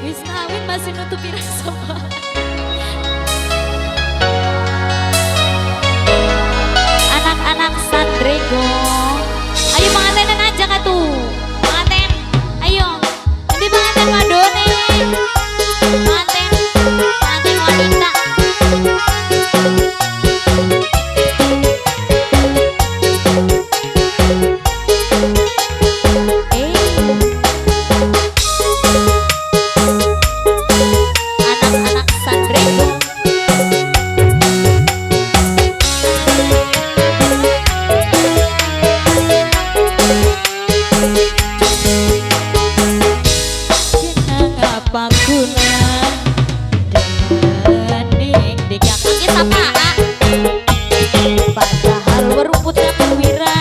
Wis kawin masih nutupi rasa. Anak-anak Sandrego, ayo pengantenan aja katuh. Penganten, ayo. Nanti penganten wadone. Penganten, penganten wanita. Anak-anak Sandrego. Kenapa guna demening dikakaki sapa? Padahal weru putra perwira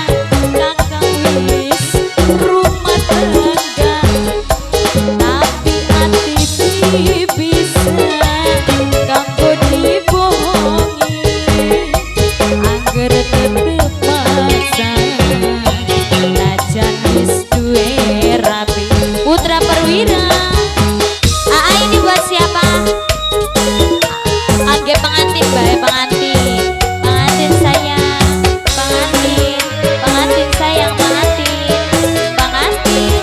kakang wis rumah tangga, tapi ati bisa kanggo dibohongi, angger tetep maksa najan wis duwe rapi. Putra perwira. Aa, ini buat siapa? Angge pengantin, bae pengantin. Pengantin sayang, pengantin, pengantin sayang, pengantin, pengantin.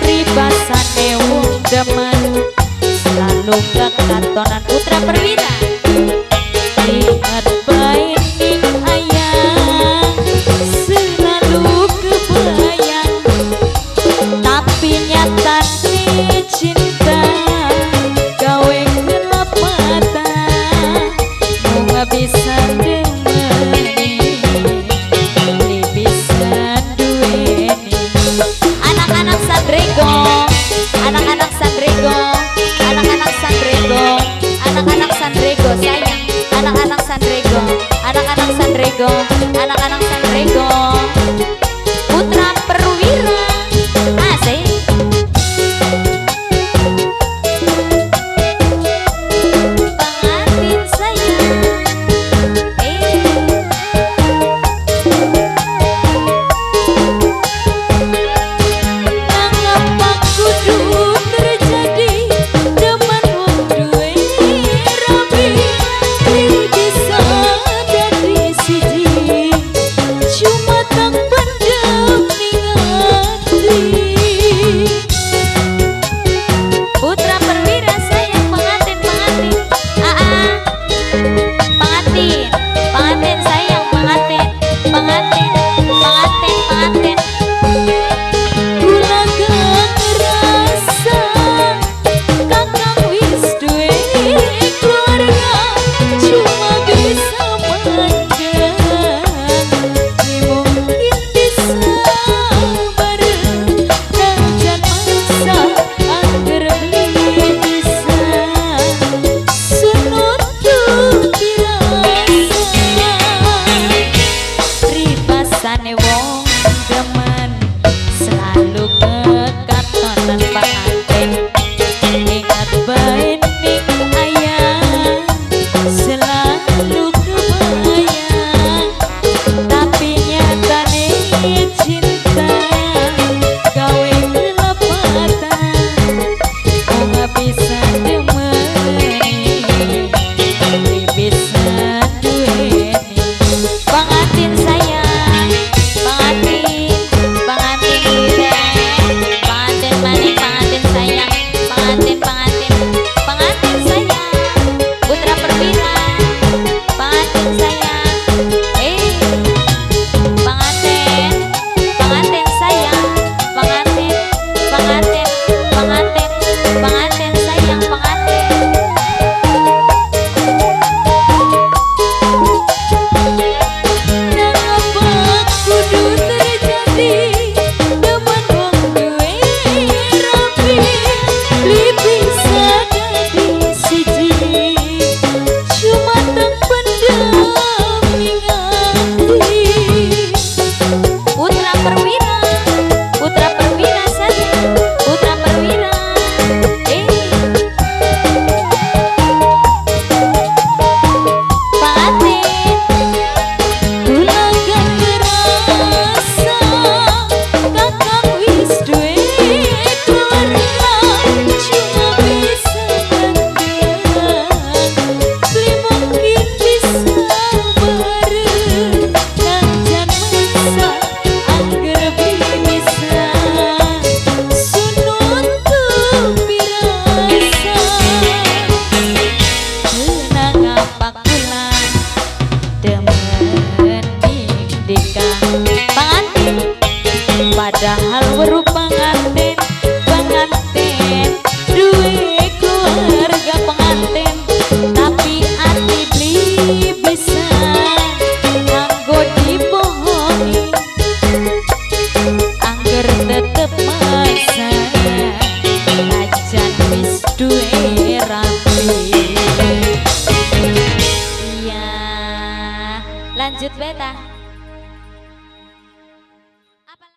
Pribasane wong demen selalu kekatonan putra perwira. Ingat bae ning ayang, selalu kebayang, tapi nyatane cinta gawe gelap mata, mung bisa demeni, beli bisa duweni. Anak-anak Sandrego, anak-anak Sandrego, anak-anak Sandrego, anak-anak Sandrego sayang, anak-anak Sandrego, anak-anak Sandrego, anak-anak Sandrego, putra perwira. Asik. Pengantin sayang. Mengapa kudu terjadi demen wong duwe rabi, beli bisa dadi siji, cuma tak pendem ning ati. Putra perwira sayang, pengantin, pengantin. Aa, pengantin, pengantin sayang, pengantin, pengantin, pengantin, pengantin. Kula gak ngerasa kakang wis duwe keluarga, cuma bisa mandang, mungkin bisa bareng, najan maksa angger beli bisa senutupi rasa. Pribasane wong demen selalu kekatonan pengantin. Ingat bae ning ayang, selalu kebayang, tapi nyatane cinta gawe gelap mata, mung bisa demeni, beli bisa duweni. Pengantin sayang, pengantin, pengantin liren. Padahal